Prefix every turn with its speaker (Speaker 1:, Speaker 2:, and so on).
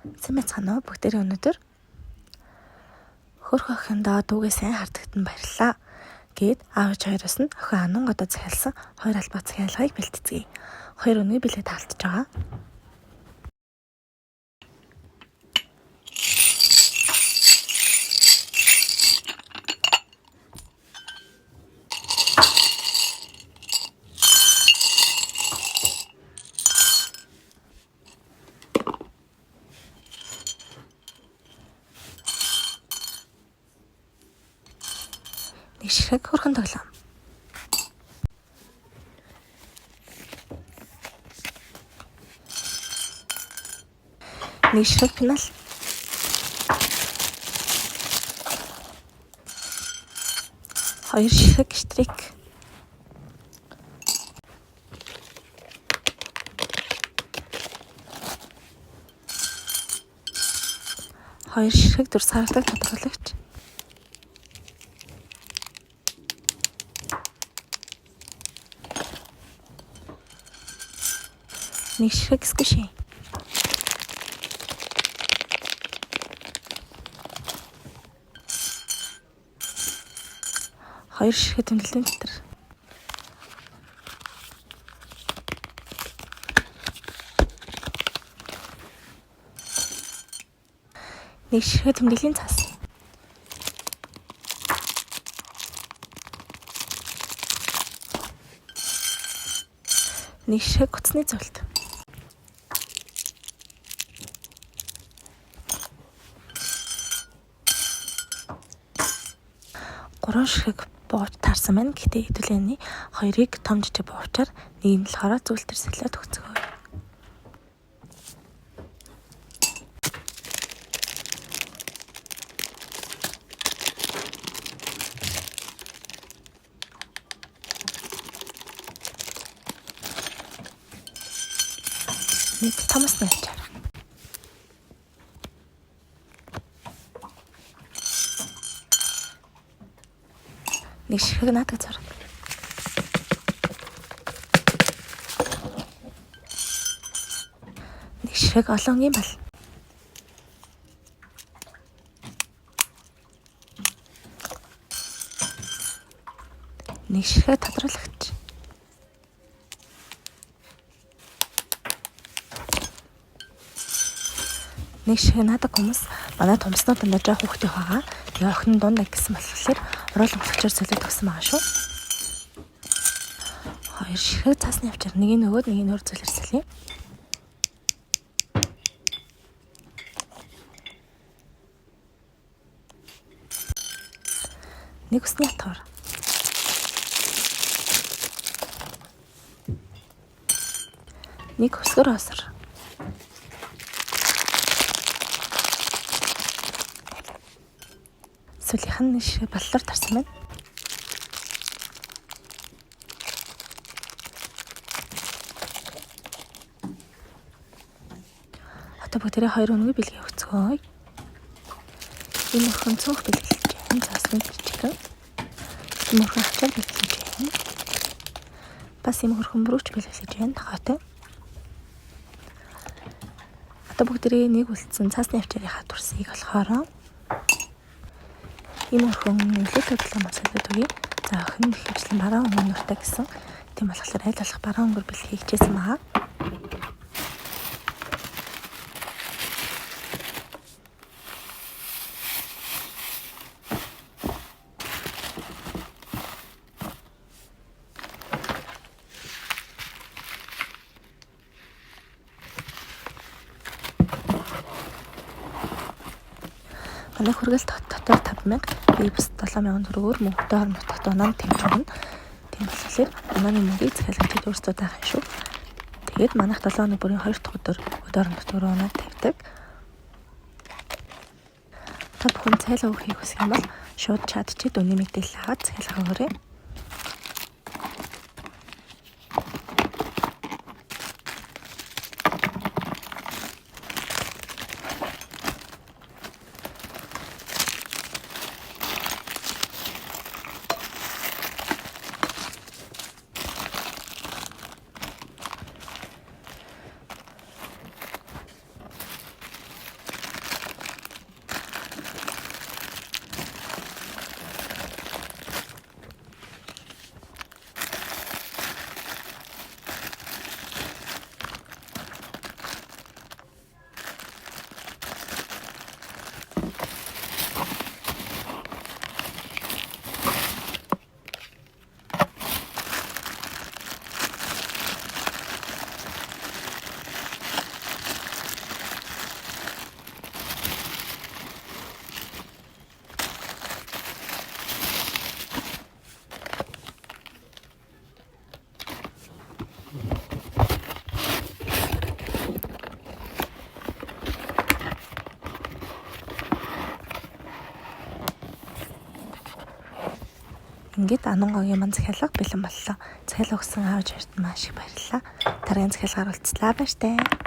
Speaker 1: Сайн байцгаана уу? Бүгдээрээ өнөөдөр хөрх охиндоо дүүгээ сайн хардагтан баярлалаа. Гээд аав ээж хоёроос нь охин анан одоо захиалсан хоёр албаа захиалгыг бэлтгэцгээе. Хоёр өнөний бэлэг таалтж байгаа. Нэг ширхэг хөрхөн тоглоом. Нэг ширхэг пенал. Хоёр ширхэг штрик. Хоёр ширхэг дүрс харагдаг тодорхойлогч. Нэг ширхэг сквиши. Хоёр ширхэг тэмдэглэлийн дэвтэр. Нэг ширхэг тэмдэглэлийн цаас. Нэг ширхэг утасны зөвлөлт. Гурван ширхэг бууч таарсан байна. Гэхдээ хэдүүлээний хоёрыг том жижиг буувчаар нэг нь болохоор зүйлтер солиод өгцгөө. Нэг томос навчаар. Нэг ширхэг наадаг зураг. Нэг ширхэг олон өнгийн бал. Нэг ширхэг тодруулагч. Нэг ширхэг наадаг хүмүүс манай тумснууд дандаа жоох хүүхдийн байгаа. Тэгээ охин нь дунд гэсэн болохоор уруулан өнгөлөгчөөр солиод өгсөн байгаа шүү. Хоёр ширхэг цаасны авчаар нэг нь өгөөд нэг нь өөр зүйлээр солиё. Нэг усны атгаар. Нэг хөсгөр осор. Сүүлийнх нь нэг ширхэг баллар тарсан байна. Одоо бүгдээрээ хоёр өнөгүй бэлгээ өгцгөөе. Энэ өхөн цөөх бэлгэлж байна. Цаасны жижигхэн. Энэ өхөн хачаар бэлгэлж байна. Бас ийм хөрхөн бүрүүч бэлгэлж байна. Хаатай. Одоо бүгдээрээ нэг үлдсэн цаасны авчаарынхаа дүрсийг болохоор ийм өхөн нөлөө тоглоом солиод өгье. За охин нь ихэвчлэн бараан өнгө нуртай гэсэн. Тийм болохоор аль болох бараан өнгөөр бэлгийг хичээсэн байгаа. Манай хүргэлт дотор 5000, би бус 7000 төгрөгөөр мөнгөтэй орон нутагт унаа тэмж өгнө. Тийм болохоор унааны мөнгийг захиалагчид өөрсдөө даах юм шүү. Тэгээд манайх 7 хоног бүрийн 2 дахь өдөр өдөр орон нутгаар унаа тавьдаг. Та бүхэн цайлга өгөхийг хүсэх юм бол шууд чат чид үнийн мэдээлэл аваад захиалга өгөөрэй. Ингээд Анангагийн маань захиалга бэлэн боллоо. Захиалга өгсөн аав хоёрт маш их баярлалаа. Дараагийн захиалгаар уулзлаа. Баяртай.